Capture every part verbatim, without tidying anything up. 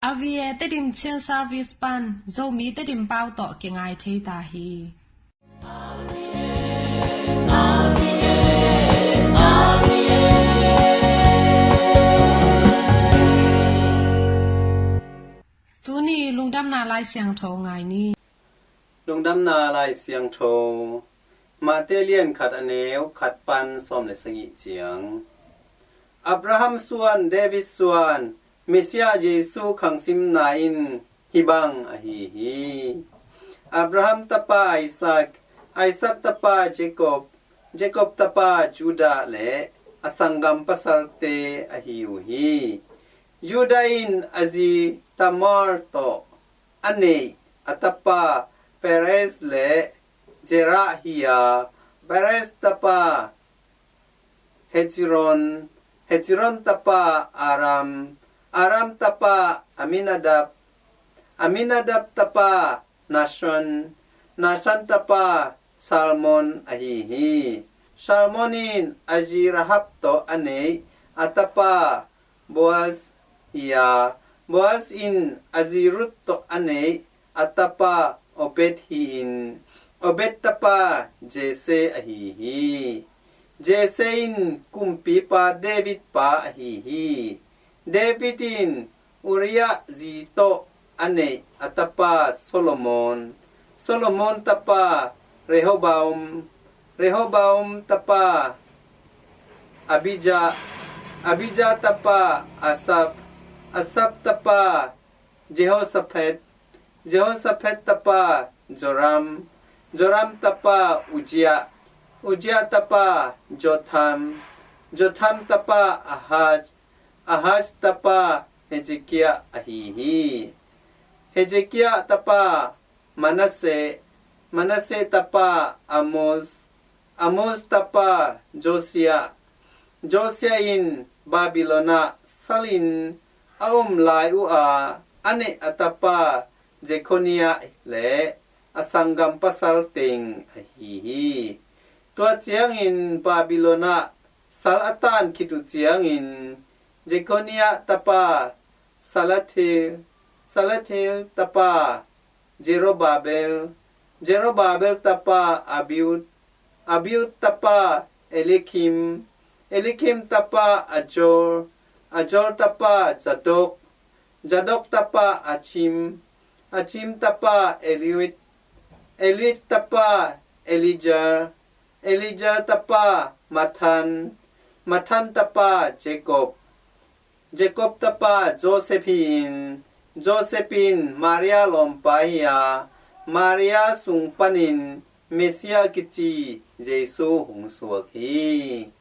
R V A Tedim Chin Service pan Zomi Tedim pau tawh kingai thei ta hi. Tuni lungdamna Lai Siangtho ngai ni. Lungdamna Lai Siangtho, Mate lian khat a neu khat pan sawm le sagih ciang. Abraham suan, David suan, Messiah Jesu khangsimna in hih bang ahi hi. Abraham tapa Isaac, Isaac tapa Jacob, Jacob tapa Judah le a sanggam pasalte ahi uh hi. Judah in a zi Tamar tawh a neih a tapa Perez le Zerah hi a, Perez tapa Hezron, Hezron tapa Aram, Aram tapa Aminadab, Aminadab tapa Nahshon, Nahshon tapa Salmon ahi hi. Salmon in a zi Rahab tawh a neih a tapa Boaz hi a, Boaz in a zi Ruth tawh a neih a tapa Obed hi-in, Obed tapa Jesse ahi hi. Jesse in kumpipa David pa ahi hi. David in Uriah zi tawh a neih a tapa Solomon, Solomon tapa Rehoboam, Rehoboam tapa Abijah, Abijah tapa Asaph, Asaph tapa Jehoshaphat, Jehoshaphat tapa Joram, Joram tapa Uzziah, Uzziah tapa Jotham, Jotham tapa Ahaz, Ahaz tapa Hezekiah ahi hi. Hezekiah tapa Manasseh, Manasseh tapa Amos, Amos tapa Josiah, Josiah in Babylon ah salin a om lai uh a, a neih a tapa Jeconiah le a sanggam pasal teng ahi hi. Tua ciangin Babylon ah sal a tan khit uh ciangin Jeconiah tapa Salathiel, Salathiel tapa Zerubbabel, Zerubbabel tapa Abiud, Abiud tapa Eliakim, Eliakim tapa Azor, Azor tapa Zadok, Zadok tapa Achim, Achim tapa Eliud, Eliud tapa Elijah, Elijah tapa Mathan, Mathan tapa Jacob, Jacob tapa Joseph hi-in, Joseph in Maria lawmpa hi a, Maria sung panin Messiah kici Jesu hong suak hi.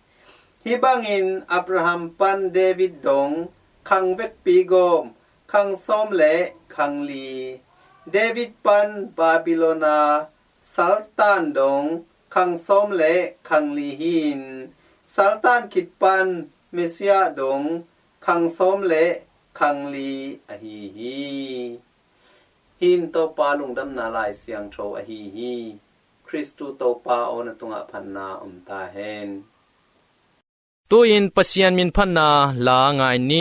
Hih bangin Abraham pan David dong khang vekpi gawm khang sawm le khang li, David pan Babylon a saltan dong khang sawm le khang li hi-in, saltan khit pan Messiah dong khang sawm le khang li ahi hi. Hih in Topa lungdamna Lai Siangtho ahi hi. Khristu Topa aw, na tungah phatna om ta hen. Tu-in Pasian min phatna la ngai ni.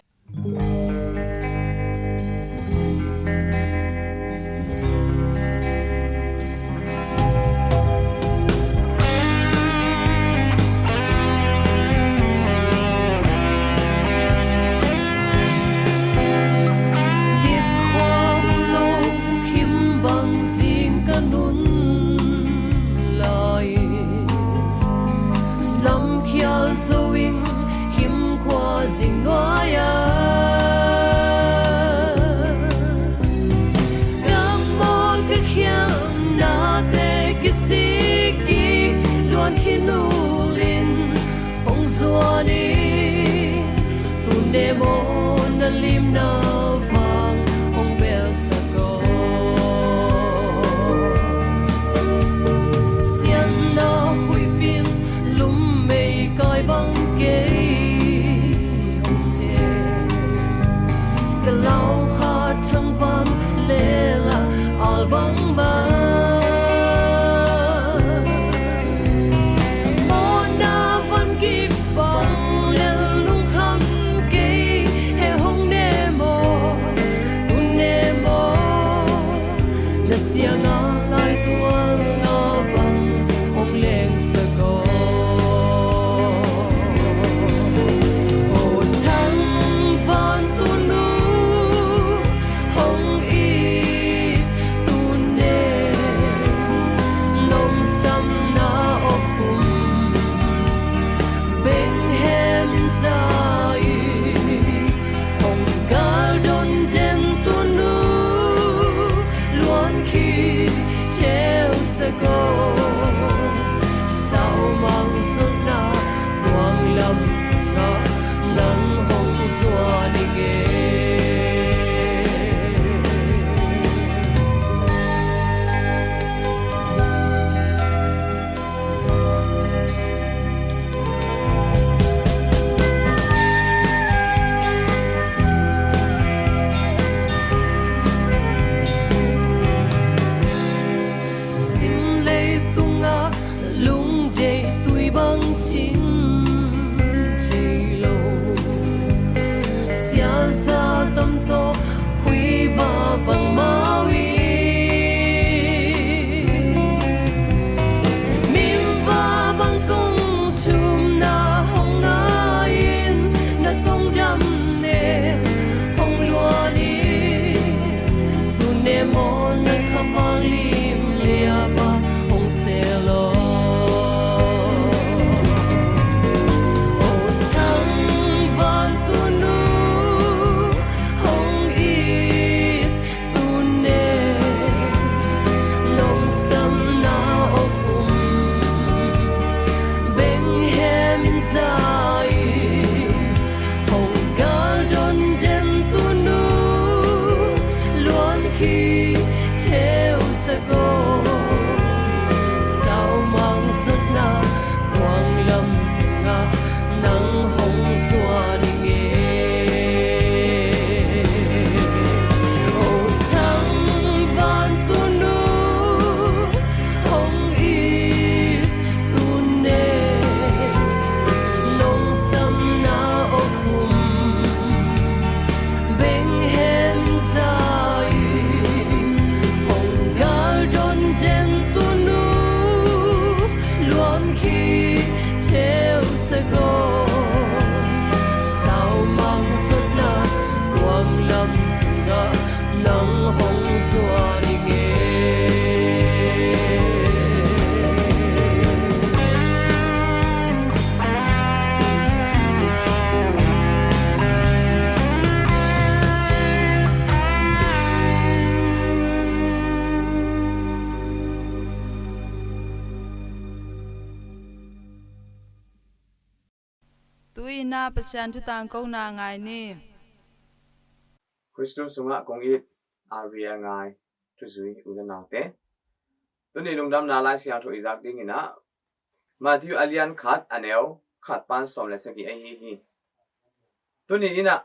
Lipkhua lo khim bang zing ka nun lai, lamkhial zo ing khimkhua zing nuai-a, gam mawl ka khialhnate kisik kik luan khin ulin hong zuan ing. Tun demaw na limna vang hong belsak aw. Siatna huihpi in lummei kai bang kei hong se, ka laukha thangvang lelah al bangmah. Mawhna van kik bang lel lungkham kei, he hong ne maw? Siang a lai tuang a bang hong lengsak aw. O thangvan tunu hong it tune, nong samna awk hum benghem in za in, hong galdon den tunu luan khit theusak aw. Saumang zotna tuang lam ah nang hong zuan ing e. Sim leitungah lungdeih tui bang cing thei lo, siaza tam tawh huiva bang mau in, mimva bang kong thumna hong ngai in, na tong dam ne hong luan in, tune maw na khavang lim liapa hong sel aw. O thangvan tunu hong it tune, nong samna awk hum benghem in za in, hong galdon den tunu luan khit theusak aw. Saumang zotna tuang lam ah nang hong zuan ing e. O thangvan tunu hong it tune, nong samna awk hum benghem in za in, hong galdon den tunu luan khit theusak aw. Saumang zotna tuang lam ah nang hong zuan ing e. Tu-in ah Pasian thu tangkona ngai ni. Khristu sungah kong it a ria ngai thuzui u le naute, tuni lungdamna Lai Siangtho i zak dingin ah Matthew a lian khat a neu khat pan sawm le sagih ahi hi. Tuni in ah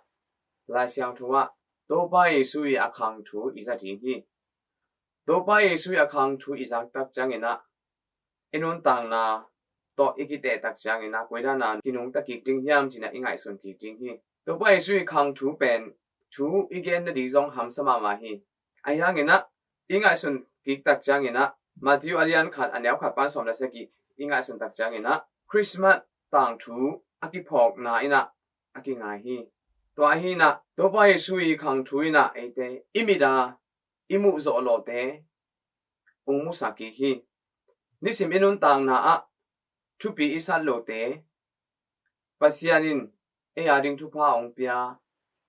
Lai Siangtho ah Topa Jesu i a khang thu i za ding hi. Topa Jesu i a khang thu i zak tak ciangin ah i nuntakna tawh i kiteh tak ciangin ah koi dan a kinungta kik ding hiam ci-in ah i ngaihsun kik ding hi. Topa Jesu i khang thu pen thu i gen nading zong hamsa mahmah hi. Ahi hangin ah i ngaihsun kik tak ciangin ah Matthew a lian khat a neu khat pan sawm le sagih i ngaihsun tak ciangin ah Christmas tangthu a kiphawkna in ah a kingai hi. Tua ahi in ah Topa Jesu i khang thu in ah eite i mit a i muh zawh lawhte hong musak kik hi. Nisim i nuntakna ah thupi i sat lote, Pasian in ei a ding thupha hong pia,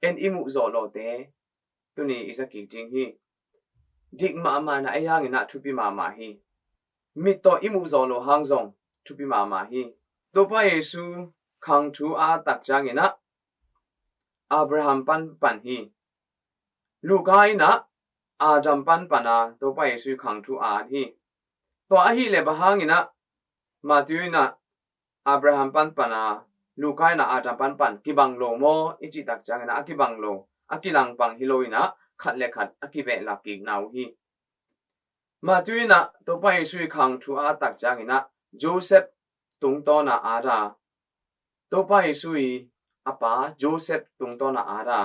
en i muh zawh lawhte tuni i za kik ding hi. Dik mahmah in ah ei hangin ah thupi mahmah hi. Mit tawh i muh zawh loh hang zong thupi mahmah hi. Topa Jesu khang thu a at tak ciangin ah Abraham panpan hi. Luka in ah Adam panpan a Topa Jesu i khang thu a at hi. Tua ahih leh bang hangin ah Matthew in ah Abraham panpan a, Luka in ah Adam panpan kibang lo maw i cih tak ciangin ah a kibang lo, a kilangpang hi lo in ah khat le khat a kivehlak kikna uh hi. Matthew in ah Topa Jesu i khang thu a at tak ciangin ah Joseph tungtawn a at a, Topa Jesu i a pa Joseph tungtawn a at a,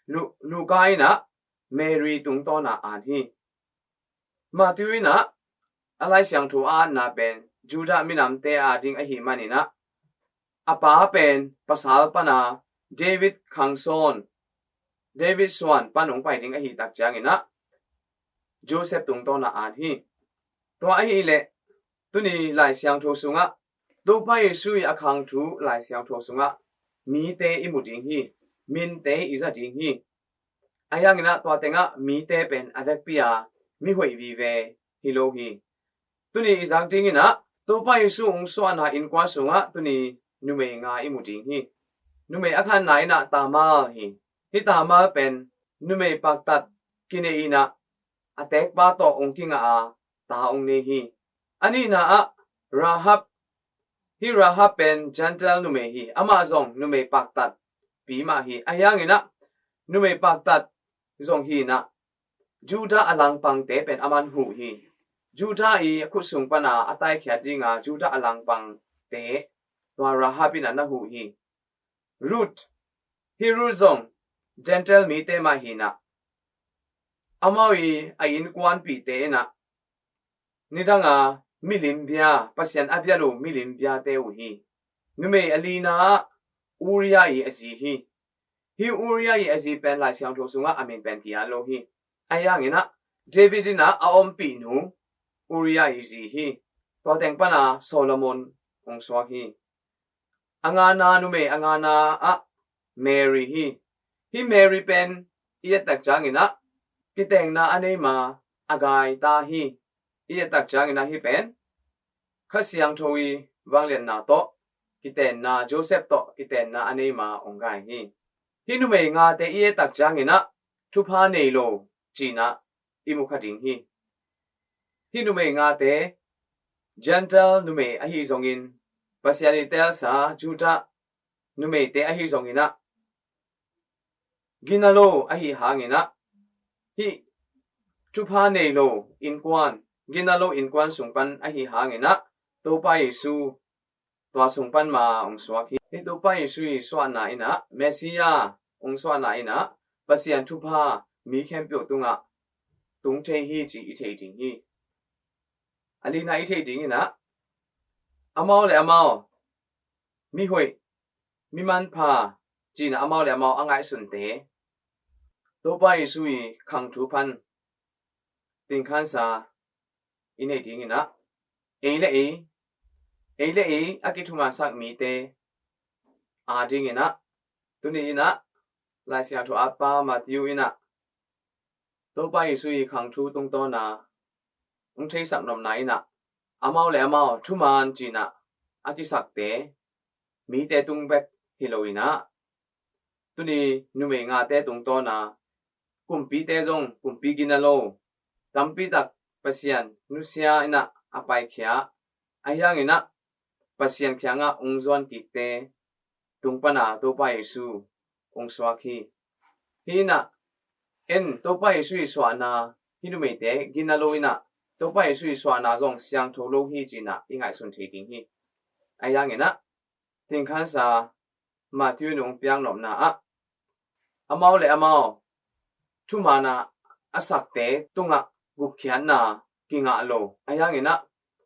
Lu-, Luka in ah Mary tungtawn a at hi. Matthew in ah a Lai Siangtho a atna pen Judah minamte a ding ahih manin ah a pa pen pasal pana David khangsawn, David suan pan hong pai ding ahih tak ciangin ah Joseph tungtawn a at hi. Tua ahih leh tuni Lai Siangtho sungah Topa Jesu i a khang thu Lai Siangtho sungah mite i mu ding hi, minte i za ding hi. Ahi hangin ah tua tengah mite pen a vekpi a mihoih vive hi lo hi. Tuni i zak dingin ah Topa Jesu hong suahna innkuan sungah tuni numei nga i mu ding hi. Numei a khatna in ah Tamar hi. Hih Tamar pen numei paktat kinei in ah a tekpa tawh hong kingah a ta hong nei hi. A nihna ah Rahab, hih Rahab pen Gentile numei hi. Amah zong numei paktat pi mah hi. Ahi hangin ah numei paktat zong hi in ah Judah a langpangte pen aman huh hi. Judah i a khut sung pana a taikhiat dinga Judah a langpangte tua Rahab in ah na huh hi. Ruth, hih Ruth zong Gentile mite mah hi in ah amau i a innkuanpihte in ah nidanga milim bia, Pasian a bia lo milim biate uh hi. Numei a lina ah Uriah i a zi hi. Hih Uriah i a zi pen Lai Siangtho sungah a min pen ki-at lo hi. Ahi hangin ah David in ah a ompihnu Uriah i zi hi. Tua teng pana Solomon hong suak hi. A ngana numei a ngana ah Mary hi. Hih Mary pen i et tak ciangin ah kitengna a nei ma a gai ta hi. I et tak ciangin ah hih pen Kha Siangtho i vangliatna tawh kitenna, Joseph tawh kitenna a nei ma hong gai hi. Hih numei ngate i et tak ciangin ah thupha nei lo ci-in ah i mu kha ding hi. Hih numei ngate Gentile numei ahi zongin Pasian i teelsa Judah numeite ahi zongin ah gina lo ahi hangin ah hih thupha nei lo innkuan, gina lo innkuan sung pan ahi hangin ah Topa Jesu tua sung pan ma hong suak hi. Hih Topa Jesu i suahna in ah, Messiah hong suahna in ah Pasian thupha mi khempeuh tungah tung thei hi ci i thei ding hi. A lina i thei dingin ah amau le amau mihoih, mi manpha ci-in ah amau le amau a ngaihsunte Topa Jesu i khang thu pan tingkhansa i nei dingin ah ei le ei, ei le ei a kithumansak mite a dingin ah tuni in ah Lai Siangtho a pa Matthew in ah Topa Jesu i khang thu tungtawna hong theisak nopna in ah amau le amau thuman ci-in ah a kisakte mite tung bek hi lo in ah tuni numei ngate tungtawna kumpite zong kumpi gina lo, tampi tak Pasian nusia in ah a paikhia, ahi hangin ah Pasian kiangah hong zuan kikte tung pana Topa Jesu hong suak hi. Hih in ah en Topa Jesu i suahna hih numeite gina lo in ah Topa Jesu i suahna zong siangtho lo hi ci-in ah i ngaihsun thei ding hi. Ahi hangin ah tingkhansa Matthew in hong piak nopna ah amau le amau thuman a a sakte tungah gupkhiatna kingah lo, ahi hangin ah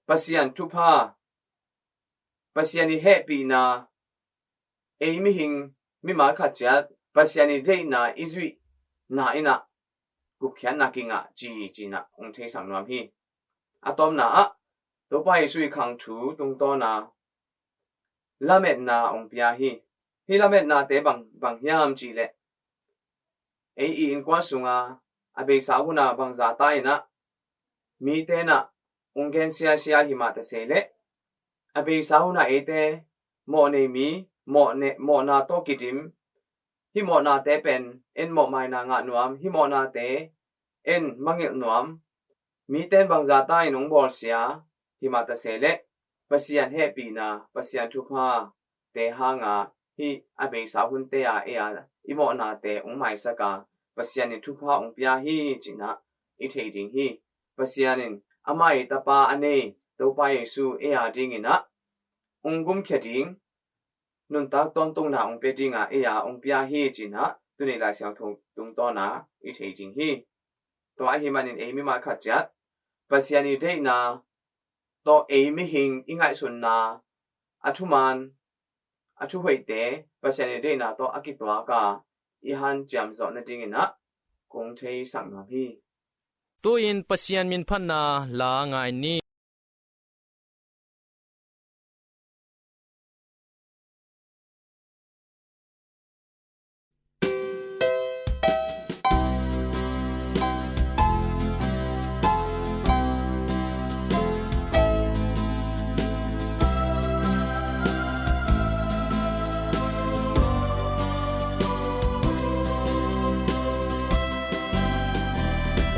Pasian thupha, Pasian i hehpihna, ei mihing mimal khat ciat Pasian i deihna i zuihna in ah gupkhiatna kingah ci ci-in ah hong theisak nuam hi. A tawpna ah Topa Jesu i khang thu tungtawna lametna hong pia hi. Hih lametnate bang, bang hiam cih leh ei i innkuan sunga a beisa huna bangzah ta in ah mite in ah hong gen siasia hi mah ta se leh a beisa huna eite mawh nei mi, mawh ne, mawhna tawh kidim, hih mawhnate pen en mawhmaina ngah nuam, hih mawhnate en mangilh nuam, mite in bangzah ta in hong bawlsia hi mah ta se leh Pasian hehpihna, Pasian thupha te hanga hih a beisa hunte a ei a i mawhnate hong maisak a Pasian in thupha hong pia hi ci-in ah i thei ding hi. Pasian in amah i tapa a nei Topa Jesu ei a dingin ah hong gumkhia ding nuntak tawntungna hong pia dinga ei a hong pia hi ci-in ah tuni Lai Siangtho tungtawna i thei ding hi. Tua ahih manin ei mimal khat ciat Pasian i deihna tawh ei mihing i ngaihsunna, a thuman, a thuhoihte Pasian i deihna tawh a kituak a i hanciam zawh nadingin ah kong theisak nuam hi. Tu-in Pasian min phatna la ngai ni.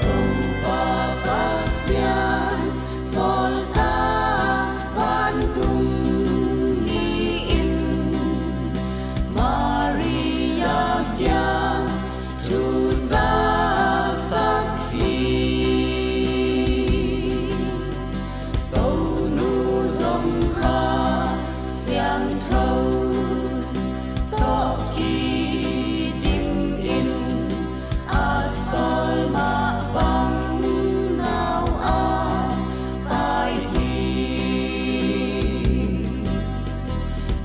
Topa Pasian, sawltak vantung ni-in Maria kiang thu zasak hi. Tonu zong Kha Siangtho tawh kidim in a sawl mah bang nau a pai hi.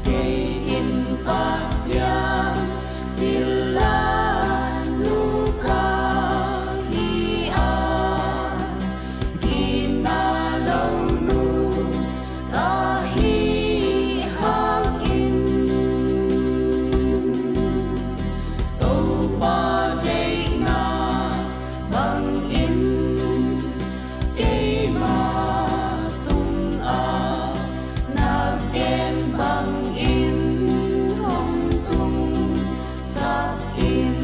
Kei in Pasian sila nu ka hi a, gina lo nu ka hi hangin, Topa deihna bangin keima tungah na gen bangin hong tungsak in.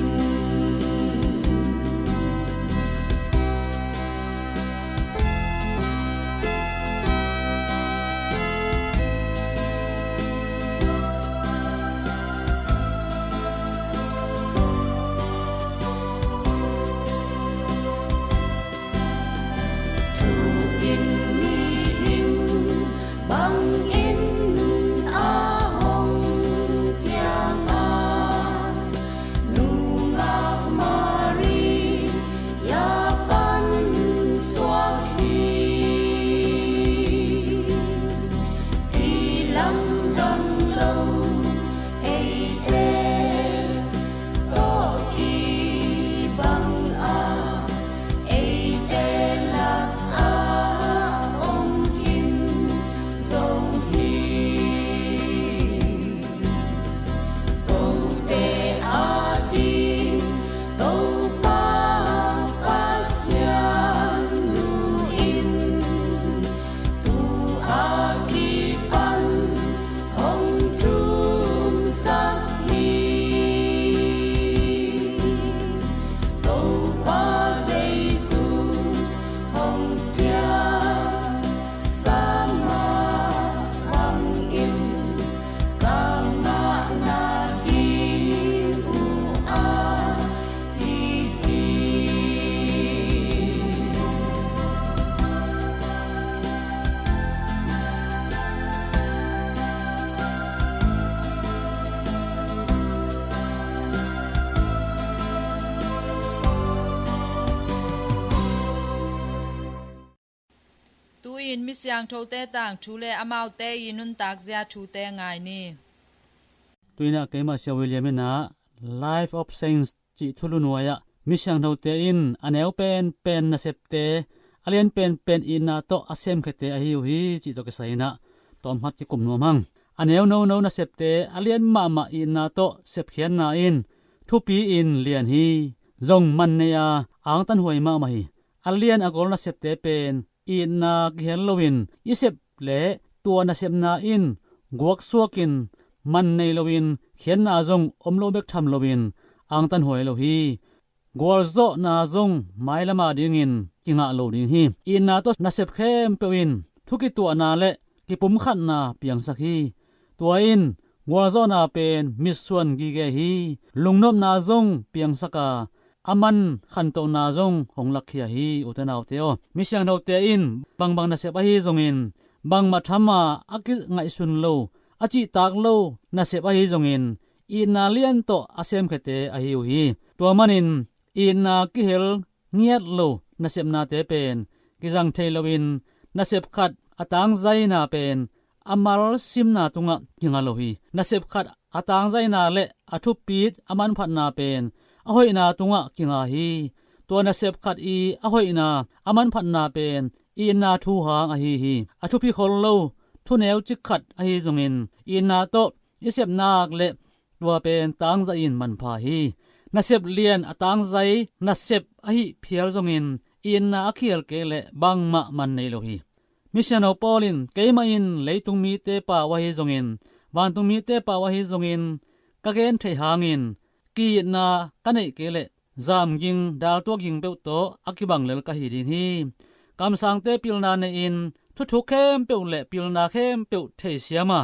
Thu in mihing bangin a hong piang a, nungak Maria pan suak hi. Kilamdang lo eite tawh kibang a, eite lakah om khin zo hi. Kote ading Topa Pasian nu in tu a kipan hong thumsak hi. Topa Jesu hong ciah sa mah bangin ka ngahna ding uh ahi hi. Tu-in mi siangthote tangthu le amaute i nuntakzia thute ngai ni. Tu-in ah keimah Sia William in ah Life of Saints cih thulu nuai-ah mi siangthote in a neu penpen nasepte a lian penpen itna tawh a semkhiate ahi uh hi cih tawh kisai in ah tawmkhat kikum nuam hang. A neu nono nasepte a lian mahmah itna tawh sepkhiatna in thupi-in lian hi. Zong man nei a angtanhuai mahmah hi. A lian a gol nasepte pen itna kihel loin i sep leh tua nasepna in guaksuakin man nei loin khiatna zong om lo bek tham loin angtanhuai lo hi. Gualzawhna zong mailam adingin kingah lo ding hi. Itna tawh nasep khempeuh in thukituahna le kipumkhatna piangsak hi. Tua in gualzawhna pen mitsuan gige hi. Lungnopna zong piangsak a, a man khantohna zong hong lakkhia hi. Ute naute aw, mi siangthote in bangbang nasep ahi zongin, bangmah tham a a kingaihsun lo, a cihtak lo nasep ahi zongin, itna lian tawh a semkhiate ahi uh hi. Tua manin itna kihel ngiat lo nasepnate pen kizang thei loin nasep khat a tangzaina pen a malsimna tungah kinga lo hi. Nasep khat a tangzaina le a thupit a manphatna pen a hoihna tungah kinga hi. Tua nasep khat i a hoihna a manphatna pen itna thu hang ahi hi. A thupi khol lo thuneu cik khat ahi zongin itna tawh i sepnak le tua pen tangzai in manpha hi. Nasep lian a tangzai nasep ahi phial zongin itna a khial kei le bangmah man nei lo hi. Misiangtho Paul in keimah in leitung mite pau ahi zongin, vantung mite pau ahi zongin ka gen theih hangin ki-itna ka neih kei le zamging daltuak ging peuh tawh a kibang lel ka hi ding hi. Kamsangte pilna nei-in thuthuk khempeuh le pilna khempeuh theisiam a,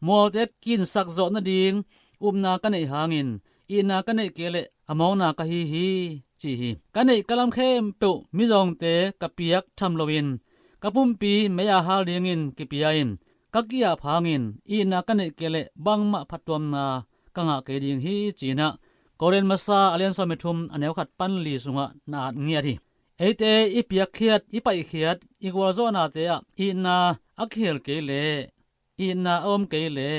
mualte kinsak zawh nading upna ka neih hangin itna ka neih kei le a mawkna ka hi hi, ci hi. Ka neih ka lam khempeuh mizawngte ka piak tham loin ka pumpi mei-a hal dingin kipia in ka ki-ap hangin itna ka neih kei le bangmah phattuamna ka ngah kei ding hi, ci-in ah Korin masa a lian sawm le thum a neu khat pan li sungah na at ngiat hi. Eite i piakkhiat, i paihkhiat, i gualzawhnate ah itna a kihel kei le itna a om kei le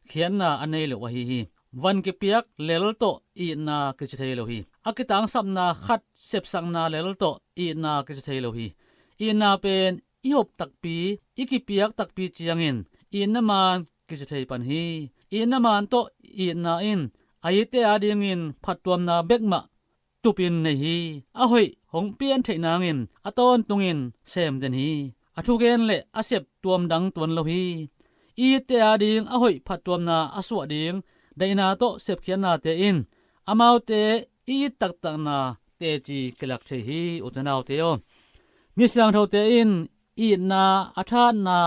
khiatna a nei lo ahi hi. Van kipiak lel tawh itna kici thei lo hi. A kitangsapna khat sepsakna lel tawh itna kici thei lo hi. Itna pen i hop takpi, i kipiak takpi ciangin itna man kici thei pan hi. Itna man tawh itna in a itte adingin phattuamna bekmah tupin nei hi. A hoih hong pian theih nangin a tawntungin sem den hi. A thugen le a sep tuamdang tuan lo hi. I itte ading a hoih phattuamna a suah ding daihna tawh sepkhiatnate in amaute i it taktakna teci kilak thei hi. U te nau te aw, misiangthote in itna a thatna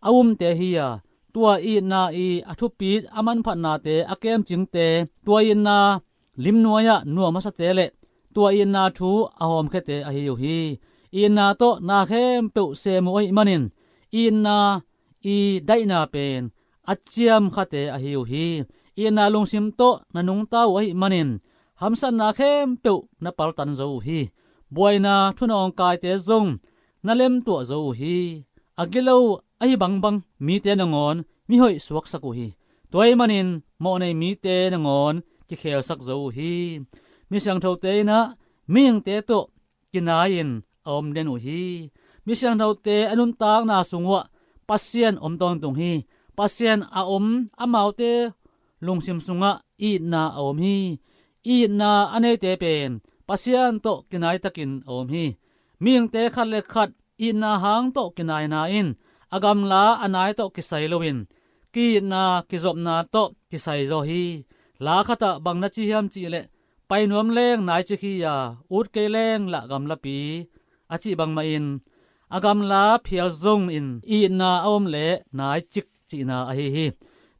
a umte hi a, tua itna i a thupit a manphatnate a kemcingte, tua itna limnuai-ah nuam a sate le tua itna thu a hawmkhiate ahi uh hi. Itna tawh na khempeuh sem uh ahih manin itna i daihna pen a ciamkhate ahi uh hi. Itna lungsim tawh na nungta uh ahih manin hamsatna khempeuh na paltan zo uh hi. Buaina thunawngkaite zong na lemtuah zo uh hi. A gilo ahi bangbang mite nangawn mihoih suaksak uh hi. Tua ahih manin mawhnei mite nangawn kikhelsak zo uh hi. Misiangthote in ah mihingte tawh kinai-in a om den uh hi. Misiangthote a nuntakna sung uhah Pasian om tawntung hi. Pasian a om amaute lungsim sungah itna a om hi. Itna a neite pen Pasian tawh kinaitakin a om hi. Mihingte khat le khat itna hang tawh kinaina in a gamla a nai tawh kisai loin ki-itna kizopna tawh kisai zaw hi. La khatah bang na ci hiam cihleh, pai nuam leng nai cik hi a, ut kei leng lah gamlapi a cih bangmahin a gamla phial zongin itna a om leh nai cik cihna ahi hi.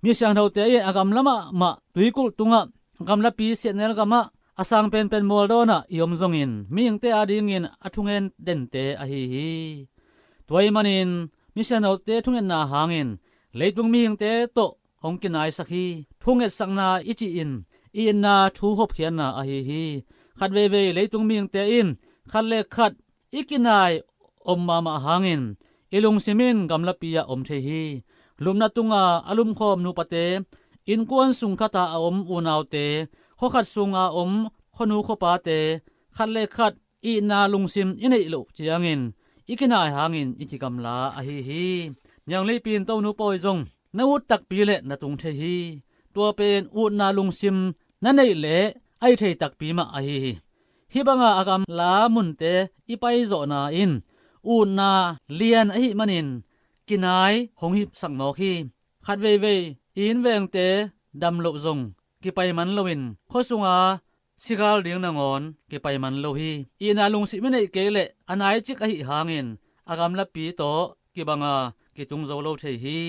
Misiangthote in a gamla mahmah tuikulh tungah, a gamlapi siahnel gamah, a sang penpen mualdawnah i om zongin mihingte adingin a thungen dente ahi hi. Tua ahih manin misiangthote thungetna hangin leitung mihingte tawh hong kinaisak hi. Thungetsakna i cih in itna thu hopkhiatna ahi hi. Khat veivei leitung mihingte in khat le khat i kinai om mahmah hangin i lungsim in gamlapi ah om thei hi. Lupna tunga a lumkhawm nupate, innkuan sung khata a om unaute, khuakhat sunga om khuanu khuapate, khat le khat itna lungsim i neih loh ciangin i kinai hangin i kigamla ahi hi. Nianglihpi in Tonu pawi zong na ut takpi le na tung thei hi. Tua pen utna lungsim na neih leh a hi thei takpi mah ahi hi. Hih banga a gamla munte i paizawhna in utna lian ahih manin kinai hong hisak mawk hi. Khat veivei i inn vengte dam loh zong kipai man loin khua sunga sigal ding nangawn kipai man lo hi. Itna lungsim i neih kei leh a nai cik ahih hangin a gamlapi tawh kibanga kitung zo lo thei hi.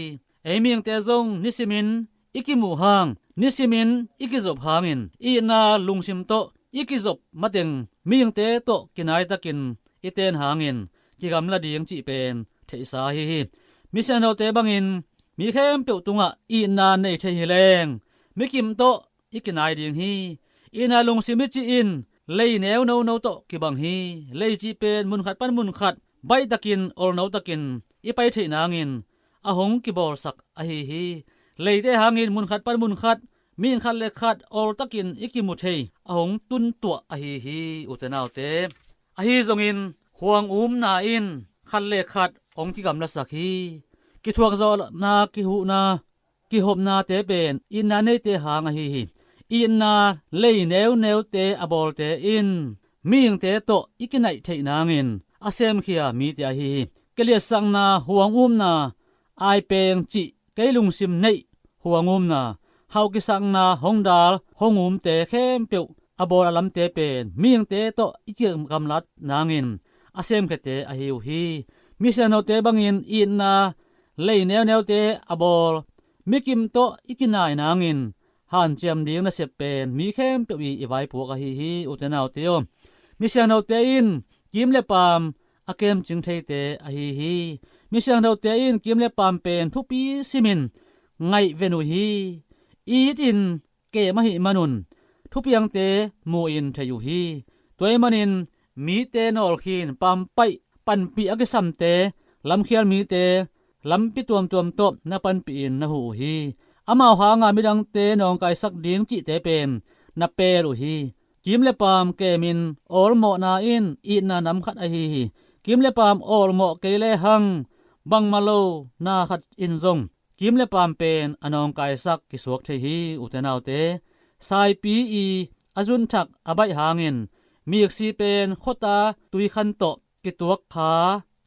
Ei mihingte zong nisimin i kimuh hang, nisimin i kizop hangin itna lungsim tawh i kizop mateng mihingte tawh kinaitakin i ten hangin kigamla ding cih pen theihsa ahi hi. Misiangthote bangin mi khempeuh tungah itna nei thei hi leng mikim tawh i kinai ding hi. Itna lungsim i cih in lei neu nono tawh kibang hi. Lei cih pen munkhat pan munkhat baihtakin, olno takin i pai theih nangin a hong kibawlsak ahi hi. Leite hangin munkhat pan munkhat, mihing khat le khat oltakin i kimu thei a hong tuntuah ahi hi, ute naute. Ahi zongin huang umna in khat le khat hong kigamlasak hi. Kithuakzawhna, kihuhna, kihopnate pen itna neite hang ahi hi. Itna lei neuneute a bawlte in mihingte tawh i kinaih theih nangin a semkhia mite ahi hi. Kiliatsakna, huang umna, aipeng cih, kei lungsim neih, huang umna, hauh kisakna, hong dal, hong umte khempeuh a bawl a lamte pen mihingte tawh i kigamlat nangin a semkhiate ahi uh hi. Misiangthote bangin itna lei neuneute a bawl, mikim tawh i kinai nangin hanciam ding nasep pen mi khempeuh i, i vaipuak ahi hi, ute naute aw. Misiangthote in kim le paam a kemcing theite ahi hi. Misiangthote in kim le paam pen thupi simin ngaihven uh hi. Itin kem ahih manun thupiangte mu-in thei uh hi. Tua ahih manin mite nawlkhin, paampaih, panpih a kisamte, lamkhial mite lampi tuamtuam tawh na panpihin na huh uh hi. Amau hanga midangte nawngkaisak ding cihte pen na peel uh hi. Kim le paam kemin awlmawhna in itna nam khat ahi hi. Kim le paam awlmawh kei lehang bangmah lo na khat in zong kim le paam pen a nawngkaisak kisuak thei hi, ute naute. Saipi i a zunthak a baih hangin miksi pen khuata tuikhan tawh kituak kha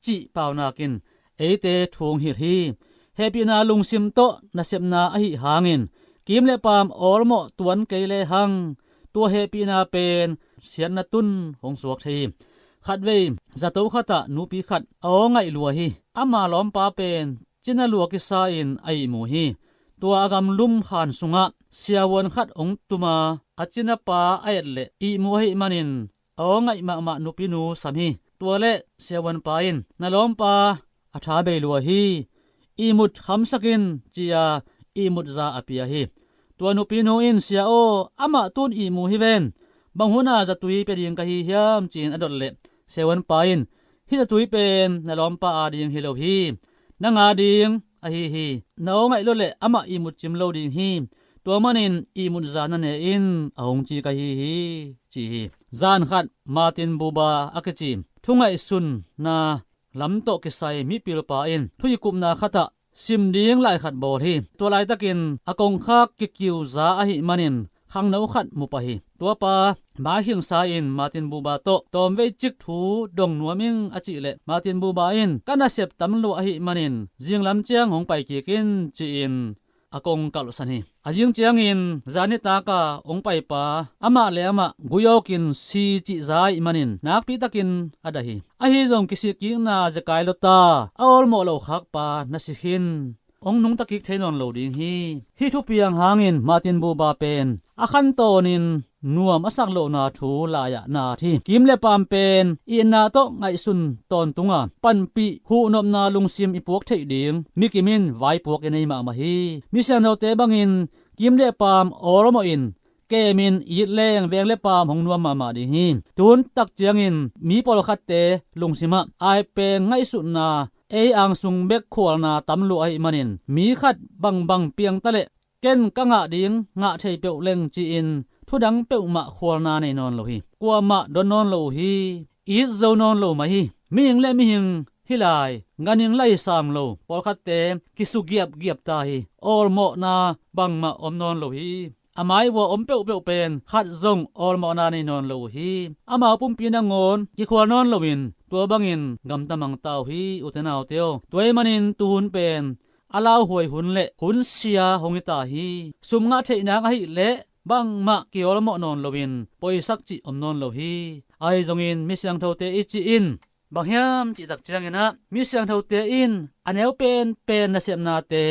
cih paunak in eite thu hong hilh hi. Hehpihna lungsim tawh nasepna ahih hangin kim le paam awlmawh tuan kei lehang tua hehpihna pen siatna tun hong suak thei hi. Khatvei zato khatah nupi khat a aw ngaih lua hi. Ama lawmpa pen cina lua kisa-in a ihmu hi. Tua a gamlum khan sungah siavuan khat hong tuma a cinapa a et leh ihmu ahih manin a aw ngaih mahmah nupinu sam hi. Tua leh siavuanpa in, "Na lawmpa a tha bei lua hi. Ihmut khamsak in," ci-a ihmut za a pia hi. Tua nupinu in, "Sia aw, amah tun ihmu hi ven. Bang huna zatui pia ding ka hi hiam?" ci-in a dot leh siavuanpa in, "Hih zatui pen na lawmpa ading hi lo hi. Nang ading ahi hi. Na aw ngaih lua leh amah ihmut cim lo ding hi. Tua manin ihmut za na ne in, a hong ci ka hi hi," ci hi. Zan khat Martin Buber a kici thungaihsunna lam tawh kisai mipilpa in thu kikupna khatah sim ding lai khat bawl hi. Tua laitakin a kongkhak kikiuza ahih manin khangno khat mu pah hi. Tuapa maikhingsa in Martin Buber tawh tawmvei cik thu dong nuam ing a cih leh Martin Buber in, "Ka nasep tam lua ahih manin zinglam ciang hong pai kik in," ci-in a kong kalhsan hi. A zing ciangin zan nitaka hong paipa amah le amah guiawkin si cihza ahih manin nakpitakin a dah hi. Ahi zong kisih kikna zekai lota a awlmawh lo khakpa na si khin, hong nungta kik thei nawn lo ding hi. Hih thupiang hangin Martin Buber pen a khantawnin nuam a sak lohna thu lai-ah na at hi. Kim le paam pen itna tawh ngaihsun tawntunga panpih huhnopna lungsim i puak theih ding mikim in vaipuak i nei mahmah hi. Misiangthote bangin kim le paam awlmawhin kemin it leng veng le paam hong nuam mahmah ding hi. Tuhun tak ciangin mi pawlkhatte lungsimah aipeng ngaihsutna, ei angsung bek khualna tam lua ahih manin mi khat bangbang piangta leh ken ka ngah ding ngah thei peuh leng ci-in thudang peuhmah khualna nei nawn lo hi. Kuamah don nawn lo uh hi. It zo nawn lo mah hi. Mihing le mihing hi lai, ganhing lai sam lo pawlkhatte kisugiapgiap ta hi. Awlmawhna bangmah om nawn lo hi. A mai vua om peuhpeuh pen khat zong awlmawhna nei nawn lo uh hi. Amau pumpi nangawn kikhual nawn loin tua bangin gamta mangta uh hi, ute naute aw. Tua ahih manin tuhun pen a lauhuai hun le hun sia hong hi ta hi. Sum ngah theih nang ahih leh bangmah kiawlmawh nawn loin poisak cih om nawn lo hi. Ahi zongin misiangthote i cih in bang hiam cih tak ciangin ah, misiangthote in a neu penpen nasepnate,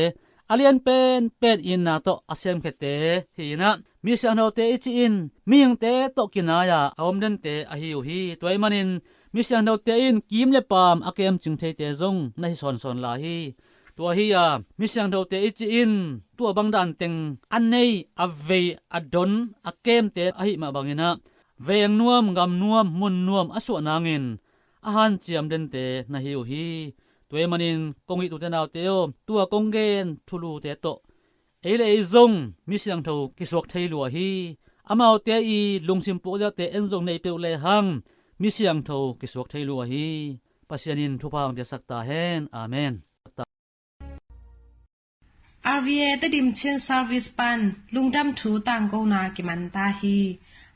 a lian penpen itna tawh a semkhiate hi in ah, misiangthote i cih in mihingte tawh kinai-a a om dente ahi uh hi. Tua ahih manin misiangthote in kim le paam a kemcing theite zong na hi sawnsawn lai hi. Tua hi-a misiangthote i cih in tua bang danteng a nei, a vei, a don, a kemte ahih mah bangin ah veng nuam, gam nuam, mun nuam a suah nangin a hanciam dente na hi uh hi. Tua ahih manin kong it u te nau te aw, tua kong gen thulute tawh ei le ei zong mi siangtho kisuak thei lua hi. Amaute i lungsim puakziate en zong nei peuh lehang mi siangtho kisuak thei lua hi. Pasian in thupha hong piaksak ta hen. Amen. R V A Tedim Chin Service pan lungdam thu tangkona kiman ta hi.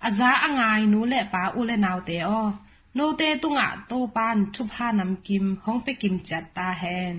A za a ngai nu le pa, u le naute aw, note tungah Topa'n thupha namkim hong pia kim ciat ta hen.